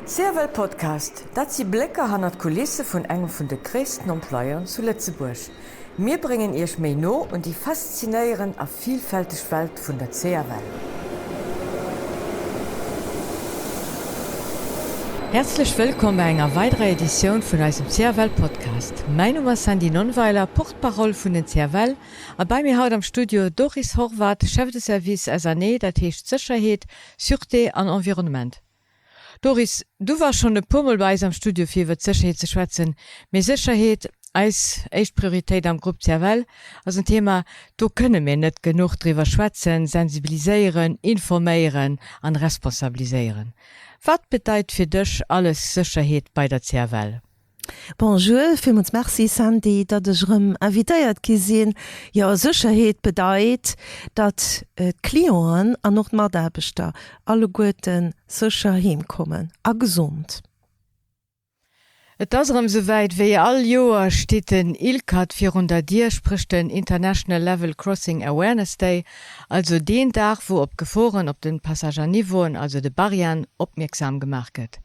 CFL Podcast, dat si Blécker hannert d'Kulisse vun engem vun de gréissten Employeuren zu Lëtzebuerg. Mir bréngen Iech méi no un déi faszinéierend a vilfälteg Welt vun der CFL. Häerzlech wëllkomm bei enger weiderer Editioun vun eisem CFL Podcast. Mäin Numm ass Sandy Nonnweiler, Porte-parole vun den CFL a bei mir haut am Studio Doris Horvath, Chef de Service SANE, dat heescht Sécherheet, Sûreté an Environnement. Doris, du wars schonn e puer Mol bei eis am Studio fir iwwert d'Sécherheet ze schwätzen. Mee Sécherheet, eis éischt Prioritéit am Grupp CFL, ass en Thema, do kënne mir net genuch driwwer schwätzen, sensibiliséieren, informéieren an responsabiliséieren. Wat bedeit fir dech alles Sécherheet bei der CFL? Bonjour, villmools Merci Sandy, datt ech erëm invitéiert gi sinn. Jo, Sécherheet bedeit, datt d'Clienten an och d'Mataarbechter alleguerte sécher heem kommen a gesond. Et ass erëm esouwäit, wéi all Joer steet den ILCAD virun der Dier, spréch den International Level Crossing Awareness Day, also deen Dag wou op d'Geforen op de Passage à Niveauen, also de Barrièren, opmierksam gemaach gëtt.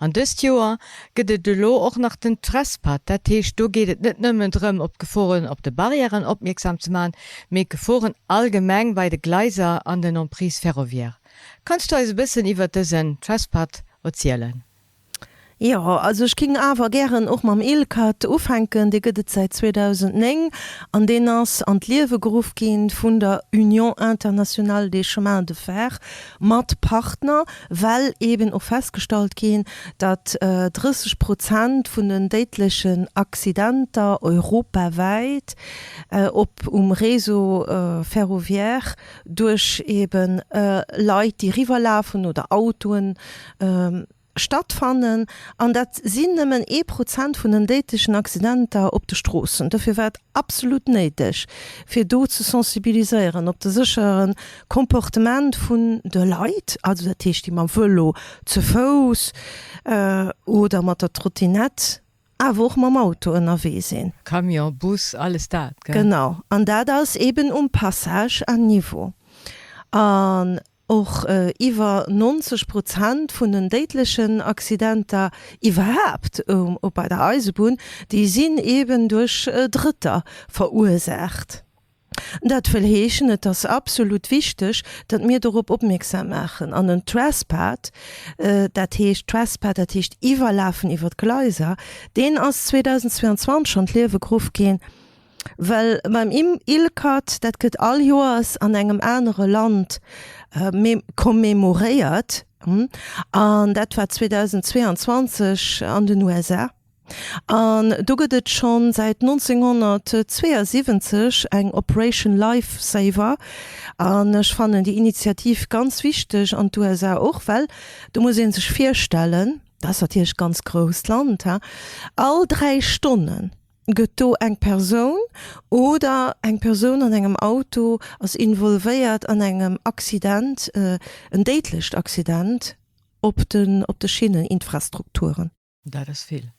An dëst Joer gëtt et elo och nach den Trespat. Dat heescht, do geet et net nëmmen drëm, op d'Geforen op de Barrièren opmierksam ze maachen, mee d'Geforen allgemeng bei de Gleiser an den Emprises ferroviaires. Kanns du eis e bëssen iwwert dësen Trespat erzielen? Jo, also ech ging awer gären och mam ILCAT ufänken. Dee gëtt et säit 2009 an deen ass an d'Liewe geruff gi vun der Union internationale des chemins de fer mat Partner, well eben och festgestallt ginn, datt 30 Prozent vun den déidlechen Accidenter europawäit op um Réseau ferroviaire duerch eben Leit, déi eriwwerlafen oder Autoen, Stattfannen, an dat sinn nëmmen ee Prozent vun den déidlechen Accidenter op de Stroossen. Dofir war et absolut néideg, fir do ze sensibiliséieren op de séchere Comportement vun de Leit, also dat heescht, déi mam Vëlo, ze Fouss oder mat der Trottinette, awer och mam Auto ënnerwee sinn. Camion, Bus, alles dat, gell? Genau, an dat ass eben um Passage à niveau. An Och iwwer 90 Prozent vun den déidlechen Accidenter iwwerhaapt bei der Eisebunn, déi sinn eeben duerch Drëtter verursaacht. Dat wëll heeschen, et ass absolut wichteg, datt mir dorop opmierksam maachen. An en Trespat, dat heescht Trespat, dat heescht Iwwerlafen iwwer d'Gleiser, deen ass 2022 an d'Liewe geruff ginn, Well beim ILCAT, dat gëtt all Joers an engem anere Land commemoréiert, an dat war 2022 an den USA, an do gëtt et scho säit 1972 eng Operation Life Saver. An ech fannen déi Initiativ ganz wichteg, an d'USA och, well do muss ee sech virstellen, dat ass natierlech e ganz grousst Land, all 3 Stonnen Gëtt do eng Persoun oder eng Persoun an engem Auto ass involvéiert an engem Accident, en déidlecht Accident op den op de Schinneninfrastrukturen? Dat ass vill.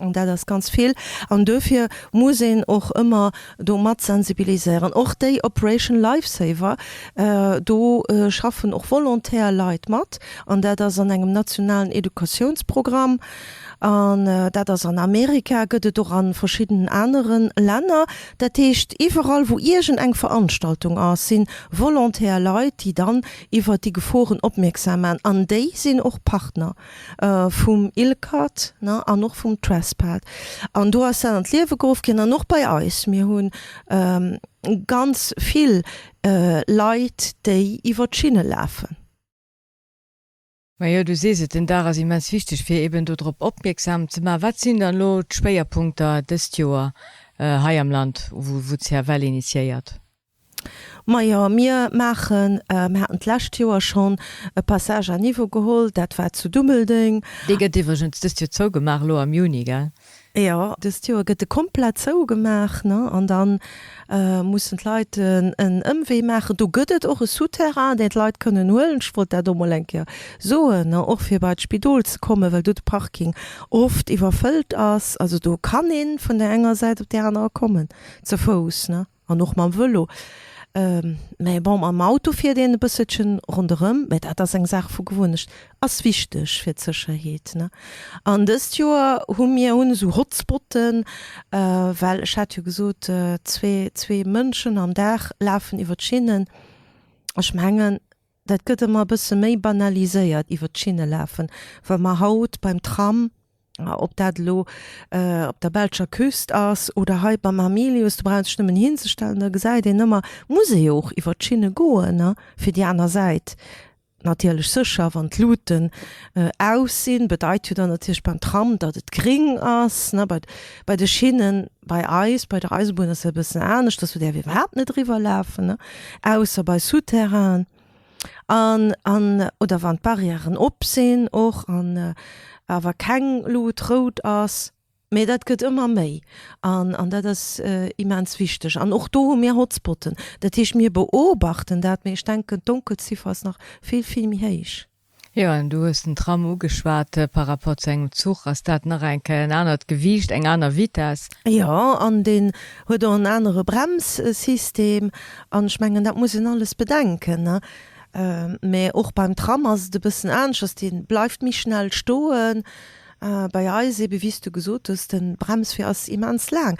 An dat ass ganz vill. An duerfir muss een och ëmmer do mat sensibiliséieren. Och déi Operation Lifesaver, do schaffen och volontaire Leit mat. An dat ass an engem nationalen Educatiounsprogramm. An dat ass an Amerika, gëtt et och a verschiddenen anere Länner. Dat heescht, iwwerall wou iergend eng Veranstaltung ass, si volontaire Leit, déi dann iwwert déi Geforen opmierksam maachen. An déi sinn och Partner vum ILCAT an och vum Trespat. An do ass dat an d'Liewe geruff ginn. An och bei eis, mir hu ganz vill Leit, déi iwwer d'Schinne lafen. Majo, du sees et, den Dag ass immens wichteg, fir eben do drop opmierksam ze maachen. Wat sinn dann elo d'Schwéierpunkter dëst Joer hei am Land, wou d'CFL initiéiert? Majo, mir maachen, mir haten d'lescht Joer schonn e Passage à niveau geholl, dat war zu Dummeldeng. Dee gëtt iwwregens dëst Joer zougemaach, elo am Juni, gell? Jo, dëst Joer gëtt e komplett zougemaach, ne, an dann mussen d'Leit en Ëmwee maachen. Do gëtt et och e Souterrain, deen d'Leit kënnen huelen. Ech wollt dat och mol eng Kéier soen, ne, och fir bei d'Spidol ze kommen, well do de Parking oft iwwerfëllt ass. Also do kann ee vun där enger Säit op déi aner kommen, ze Fouss, ne, an och mam Vëlo. Mä bon, mam Auto fiert een e bësselchen ronderëm, mä dat ass eng Saach vu Gewunnecht, ass wichteg fir d'Sécherheet, ne. An dëst Joer hu mir hunn esou Hotspotten, well ech hat jo gesot, zwee Mënschen am Dag lafen iwwer d'Schinnen. Ech mengen, dat gëtt ëmmer e bësse méi banaliséiert, iwwer d'Schinne lafen, wa mer haut beim Tram, ob dat elo op der belscher Küst ass oder hei beim Hamilius, do brauch een sech nëmmen hinzestellen, da gesäit een ëmmer, muss ee jo och iwwer d'Schinne goen, ne, fir déi aner Säit. Natierlech sécher, wann d'Luuten aus sinn, bedeit jo dann natierlech beim Tram, datt et gréng ass, ne. Bei, bei de Schinnen, bei eis, bei der Eisebunn ass dat e bëssen anescht, do däerf ee iwwerhaapt net eriwwer lafen, ne, ausser bei Souterrainen. An, an, oder wann d'Barrièren op sinn och an awer keng Lut rout ass. Mee dat gëtt ëmmer méi an, an dat ass immens wichteg. An och do hu mir Hotspotten. Dat heescht, mir beobachten dat, mee ech denken, d'Donkelziffer ass nach vill, vill méi héich. Jo, an du hues den Tram ugeschwat. Par rapport zu engem Zuch ass dat nach eng Kéier en anert Gewiicht, eng aner Vitess. Jo, an deen huet och en anere Bremssystem. An ech mengen, dat muss een alles bedenken, ne. Mä och beim Tram ass et e bëssen aneschters, dee bleift méi schnell stoen. Bei eis ebe, wéi s du gesot hues, de Bremswee ass immens laang.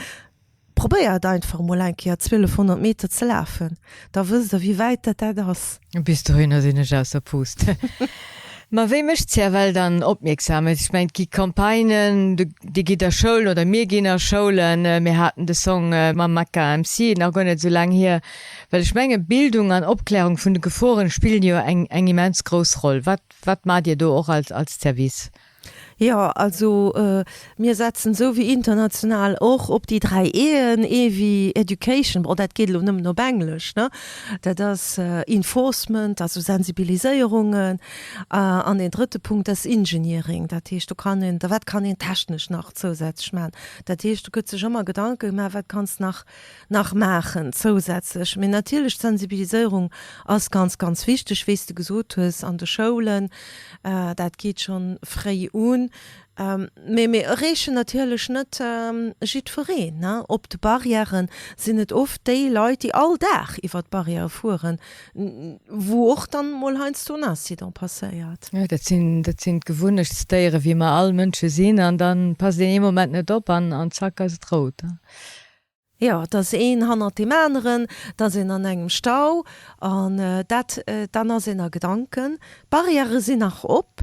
Probéiert einfach emol eng Kéier 1200 Meter ze lafen, da wësst der wéi wäit dat dat ass. Bis dohinner sinn ech ausser Puust. Ma wéi mécht d'CFL dann opmierksam? Ech mengen, et gi Campagnen, Dir gitt a Schoulen oder mir ginn a Schoulen. Mir haten de Song mam Maka MC nach guer net esou laang hier. Well ech mengen, Bildung an Opklärung vun de Geforen spillen jo eng immens grouss Roll. Wat wat maacht Dir do och als Service? Jo, also mir setzen esou wéi international och op déi 3 E'en, E wéi Education, bon dat geet elo nëmmen op Englesch, ne, dat ass Enforcement, also Sensibiliséierungen, an deen drëtte Punkt ass Engineering, dat heescht do kann een, wat kann een technesch nach zousätzlech maachen. Dat heescht do gëtt sech ëmmer Gedanke gemaach, wat kanns nach nach maachen zousätzlech. Mee natierlech d'Sensibiliséierung ass ganz, ganz wichteg, wéi s de gesot hues, an de Schoulen. Dat geet schonn fréi un. Mee mir erreechen natierlech net jiddwereen. Op de Barrièren sinn et oft déi Leit, déi all Dag iwwer d'Barrièrë fueren, wou och dann mol heiansdo en Incident passéiert. Jo, dat sinn, dat sinn d'Gewunnechtsdéiere wéi mer all Mënsche sinn. An da passt een ee Moment net op an zack ass et rout. Jo, et ass een hannert deem aneren, et ass een an engem Stau an dat, dann ass een a Gedanken. D'Barrièrë sinn nach op,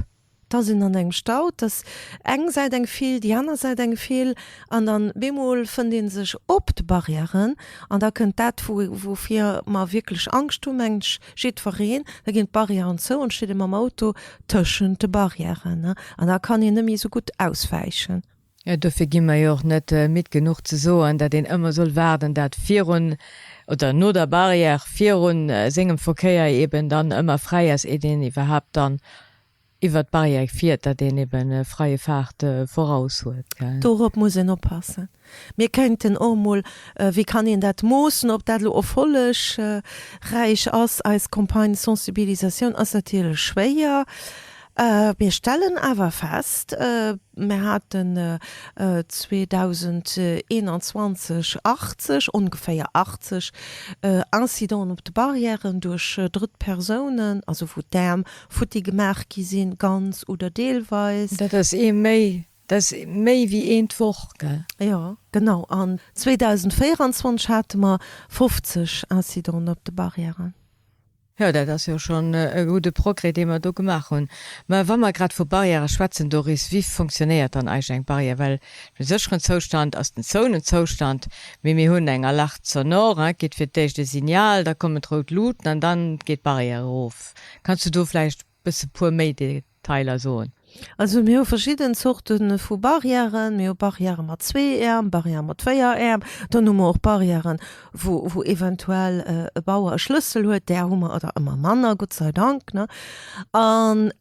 et ass een an engem Stau, et ass eng Säit eng vill, déi aner Säit eng vill an dann bemol fënnt ee sech op de Barrièren an da kënnt dat, wou, woufir mer wierklech Angscht hunn, mengen ech, jiddwereen, da ginn d'Barrièren zou an steet ee mam Auto tëschent de Barrièren an da kann een net méi esou gutt auswäichen. Jo, dofir gi mer jo och net midd genuch ze soen, datt een ëmmer soll waarden, dat virun oder no der Barrière virun sengem Verkéier eben dann ëmmer fräi ass, iert een iwwerhaapt dann iwwert d'Barrière fiert, datt een eben freie Fahrt voraus huet, gell. Dorop muss een oppassen. Mir kéinten och emol, wéi kann een dat moossen, ob dat elo erfollegräich ass, eis Campagne Sensibilisatioun ass natierlech schwéier. Mir stellen awer fest, mir haten 2021 80, ongeféier 80 Incidenten op de Barrièren duerch drëtt Persounen, also wou d'Äerm futti gemaach gi sinn, ganz oder deelweis. Dat ass ee méi, dat ass méi wéi een d'Woch, gell? Jo, genau. An 2024 hate mer 50 Incidenten op de Barrièren. Jo, dat ass jo schonn e gudde Progrès, dee mer do gemaach hunn. Mä wa mer grad vu Barrièrë schwätzen, Doris, wéi fonctionnéiert dann eigentlech eng Barrière? Well den sécheren Zoustand ass den Zonenzoustand, mee mir hunn eng Alerte sonore, et geet fir d'éischt e Signal, da kommen d'rout Luuten an dann geet d'Barrière erof. Kanns du do vläicht e bësse puer méi Detailer soen? Also mir hu verschidden Zorte vu Barrièren. Mir hu Barrièrë mat zwee Äerm, Barrièrë mat véier Äerm. Dann hu mer och Barrièren, wou, wou eventuell e Bauer e Schlëssel huet. Där hu mer der ëmmer manner, Gott sei Dank, ne? An,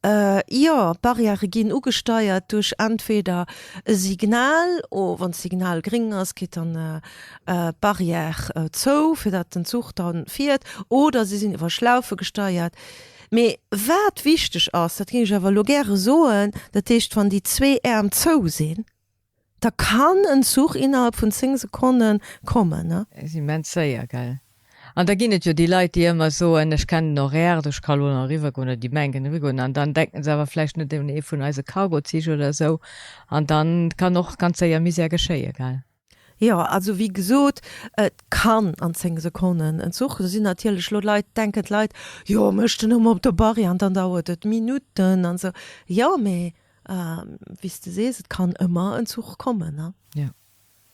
jo, d'Barrièrë ginn ugesteiert duerch entweder e Signal, o wann d'Signal gréng ass, geet dann d'Barrière zou, fir datt den Zuch da fiert, oder si sinn iwwer Schlaufe gesteiert. Mee wat wichteg ass, dat géing ech awer elo gäre soen, dat heescht, wann déi zwee Äerm zou sinn, da kann en Zuch innerhalb vun 10 Sekonne kommen. Ass immens séier, gell? An da ginn et jo déi Leit, déi ëmmer soen, ech kennen den Horaire, ech ka lo nach eriwwer goen, oder déi mengen eriwwer goen, an dann denken se awer vläicht net un ee vun eise Cargozich oder esou, an dann kann och ganz séier Misär geschéien, gell? Jo, also wéi gesot, et kann an 10 Sekonnen en Zuch, do sinn natierlech lo Leit, denken d'Leit, jo mécht den ëmmer op der Barrière an dann dauert et Minutten an esou. Jo, mee wéi s de sees, et kann ëmmer en Zuch kommen, ne? Jo.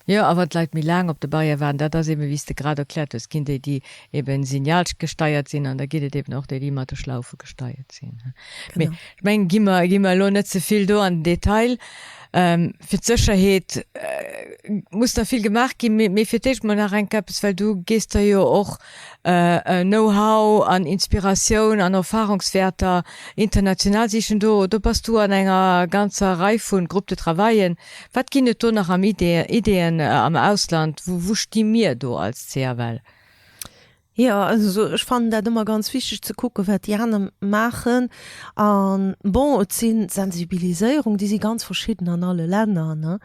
Jo, a wann d'Leit méi laang op der Barrière waarden, dat ass eben, wéi s de grad erkläert hues, ginn déi, déi eben signalgesteiert sinn, an da ginn et eben och déi, déi mat de Schlaufe gesteiert sinn. Mee ech mengen, gi mer, gi mer elo net ze vill do an den Detail. Fir d'Sécherheet muss nach vill gemaach ginn. Mee fir d'éischt mol nach enk eppes, well du gees der jo och Know-how an Inspiratioun an Erfahrungswäerter international sichen. Do, do bass du an enger ganzer Rei vu Groupes de travaillen. Wat ginn et do nach am Ideeën am Ausland? Wou sti mir do als CFL? Jo, also ech fannen dat ëmmer ganz wichteg ze kucken, wat déi aner maachen. An bon, et si Sensibiliséierung, déi si ganz verschidden an alle Länner, ne.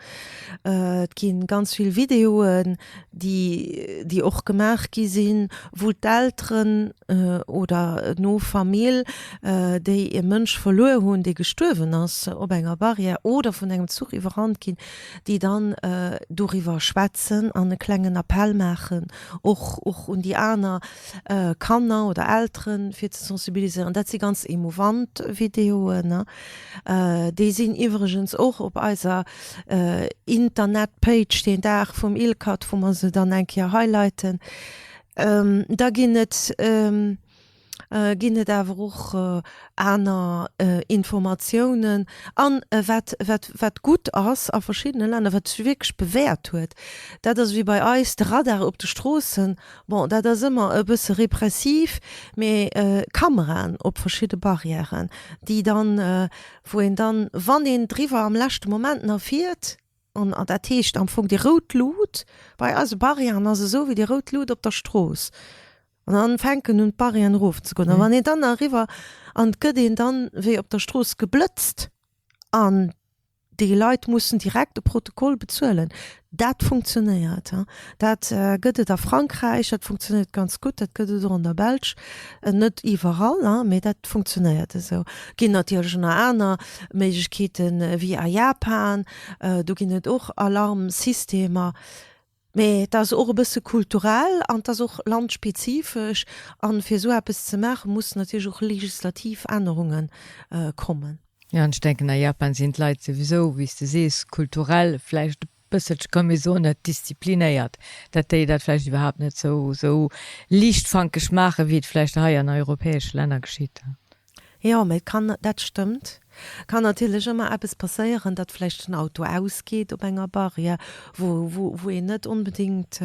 Et gi ganz vill Videoen, déi, déi och gemaach gi sinn, wou d'Elteren oder no Famill, déi e Mënsch verluer hunn, dee gestuerwen ass op enger Barrière oder vun engem Zuch iwwerrannt ginn, déi dann doriwwer schwätzen an e klengen Appell maachen och och un déi aner Kanner oder Elteren, fir ze sensibiliséieren. Dat si ganz emouvant Videoen. Déi sinn iwwregens och op eiser Internetpage deen Dag vum ILCAT, wou mer se dann eng Kéier highlighten. Da ginn et ginn et awer och aner Informatiounen. An wat, wat, wat gutt ass a verschiddene Länner, wat sech wierklech bewäert huet, dat ass wéi bei eis de Radar op de Stroossen. Bon, dat ass ëmmer e bësse repressiv, mee Kameraen op verschidde Barrièren, déi dann, wou een dann, wann een driwwer am leschte Moment nach fiert, An dat heescht am Fong déi rout Lut bei eise Barrièren ass esou wéi déi rout Lut op der Strooss. An dann fänken un d'Barrièren erofzegoen. A wann een dann eriwwer, an et gëtt een dann wéi op der Strooss geblëtzt an déi Leit mussen direkt e Protokoll bezuelen. Dat funktionéiert. Dat gëtt et a Frankräich, dat funktionéiert ganz gutt, dat gëtt et och an der Belsch, net iwwerall, mee dat funktionéiert esou. Ginn natierlech och nach aner Méiglechkeeten, wéi a Japan, do ginn et och Alarmsystemer. Mee et ass och e bësse kulturell an et ass och landspezifesch. An fir esou eppes ze maachen, mussen natierlech och legislativ Ännerunge kommen. Jo, an ech denken, a Japan sinn d'Leit souwisou, wéi s de sees, kulturell vläicht e bësselche, kann ee soen, net disziplinéiert, dat déi dat vläicht iwwerhaapt net esou, esou liichtfankeg maachen, wéi et vläicht hei an europäesche Länner geschitt. Jo, mä et kann, dat stëmmt, kann natierlech ëmmer eppes passéieren, datt vläicht den Auto ausgeet op enger Barrière, wou, wou, wou een net onbedéngt,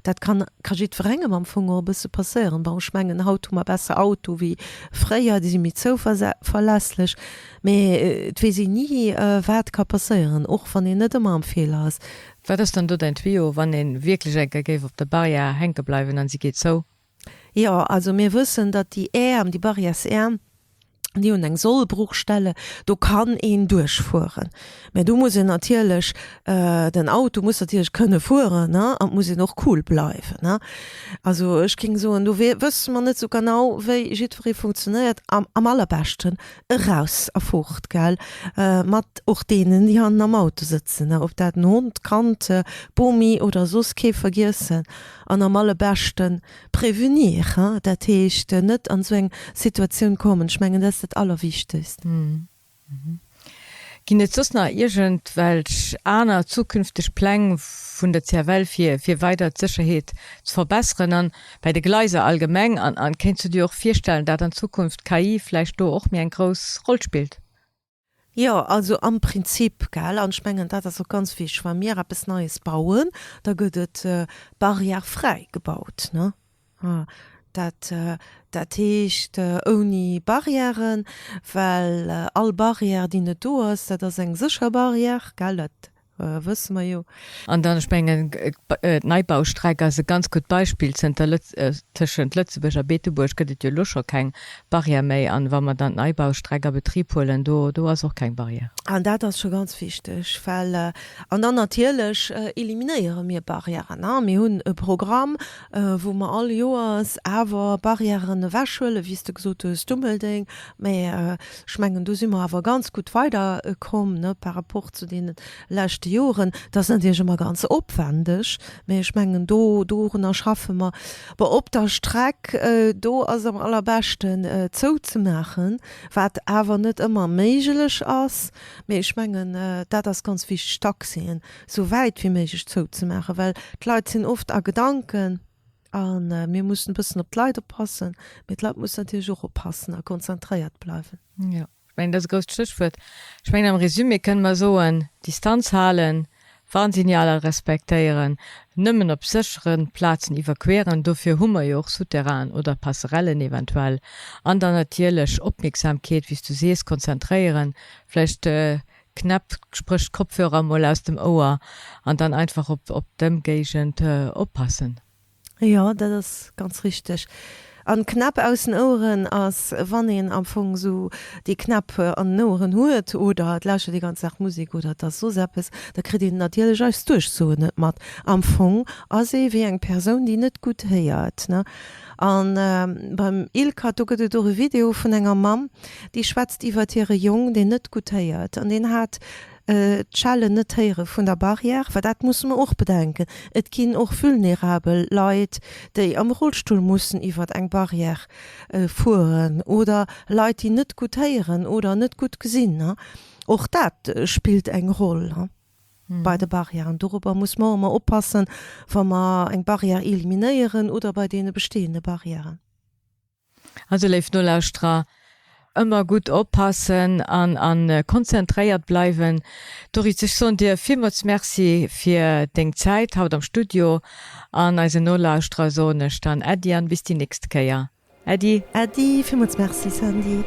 dat kann, ka jiddwerengem am Fong och e bësse passéieren. Bon, ech mengen, haut hu mer besser Auto wéi fréier, déi si méi zouverlässlech, mä et weess een ni, wat ka passéieren, och wann een net ëmmer am Feeler ass. Wat ass dann do däin Tuyau, wann ee wierklech eng Kéier géif op der Barrière hänke bleiwen an si geet zou? Jo, also mir wëssen, datt déi Äerm, déi Barrièresäerm, déi hunn eng Sollbruchstelle, do kann een duerchfueren. Mä do muss een natierlech, den Auto muss natierlech kënne fueren, ne, an et muss een och cool bleiwen, ne. Also ech géing soen, do wësse mer net esou genau, wéi jiddweree funktionéiert. Am, am allerbeschten eraus a fort, gell, mat och deenen, déi hannen am Auto sëtzen, ne, ob dat en Hond, Kand, Bomi oder soss kee vergiessen. An am allerbeschte prévenir, dat heescht net an esou eng Situatioun kommen. Ech mengen, dat ass dat Allerwichtegst. Ginn et soss nach iergendwelch aner zukünfteg Pläng vun der CFL, fir fir weider d'Sécherheet ze verbesseren an bei de Gleiser allgemeng? An an kéints du dir och virstellen, dat an Zukunft d'KI vläicht do och méi eng grouss Roll spillt? Jo, also am Prinzip, gell, an ech mengen, dat ass och ganz wichteg, wa mir eppes Neies bauen, da gëtt et barrièrefräi gebaut, ne? Dat, dat heescht ouni Barrièren, well all Barrière, déi net do ass, dat ass eng sécher Barrière, gell, dat. wësse mer jo. An dann, ech mengen, d'Neibaustreck ass e ganz gutt Beispill. Zënter tëschent Lëtzebuerg a Beetebuerg gëtt et jo elo scho keng Barrière méi. An wa mer dann d'Neibaustreck a Betrib huelen, do, do ass och keng Barrière. An dat ass scho ganz wichteg, well, an dann natierlech eliminéiere mir Barrièren. Mir hunn e Programm, wou mer all Joers awer Barrièren ewechhuelen, wéi s de gesot hues, Dummeldeng. Mä ech mengen, do si mer awer ganz gutt weiderkomm, ne, par rapport zu deene leschte Joren. Dat ass natierlech ëmmer ganz opwendeg, mä ech mengen, do, dorunner schaffe mer. Bon, op der Streck, do ass am allerbeschten zouzemaachen, wat awer net ëmmer méiglech ass. Mä ech mengen, dat ass ganz wichteg, d'Accèsen esou wäit wéi méiglech zouzemaachen, well d'Leit sinn oft a Gedanken a mir mussen e bëssen op d'Leit oppassen, mee d'Leit mussen natierlech och oppassen a konzentréiert bleiwen. Jo, ech mengen, dat ass e grousst Stéchwuert. Ech mengen, am Résumé kënne mer soen, Distanz halen, Warnsignaler respektéieren, nëmmen op séchere Plazen iwwerqueren, dofir hu mer jo och Souterrainen oder Passerellen eventuell, an dann natierlech Opmierksamkeet, wéi s du sees, konzentréieren, vläicht Knäpp, spréch d'Kopfhörer mol aus dem Ouer an dann einfach op op d'Ëmgéigend oppassen. Jo, dat ass ganz richteg. An Knäpp aus den Oueren ass, wann een am Fong esou déi Knäpp an den Oueren huet oder et lauschtert ee ganz Dag Musek oder et ass soss eppes, da kritt een natierlech eis Duerchsoen net mat. Am Fong ass ee wéi eng Persoun, déi net gutt héiert, ne. An beim Ilka, do gëtt et och e Video vun enger Mamm, déi schwätzt iwwert hire Jong, deen net gutt héiert. An deen hat d'Schellen net héiere vun der Barrière, well dat musse mer och bedenken, et ginn och vulnerabel Leit, déi am Rollstull mussen iwwert eng Barrière fueren oder Leit, déi net gutt héieren oder net gutt gesinn. Och dat spillt eng Roll. bei de Barrièren. Dorobber muss mer och ëmmer oppassen, wa mer eng Barrière eliminéieren oder bei deene bestehende Barrièren. Also, léif Nolauschterer, ëmmer gutt oppassen an a konzentréiert bleiwen. Doris, ech soen dir villmools Merci fir deng Zäit haut am Studio an eisen Nolauschterer soen ech dann Äddi an bis déi nächst Kéier. Äddi. Äddi, villmools Merci Sandy.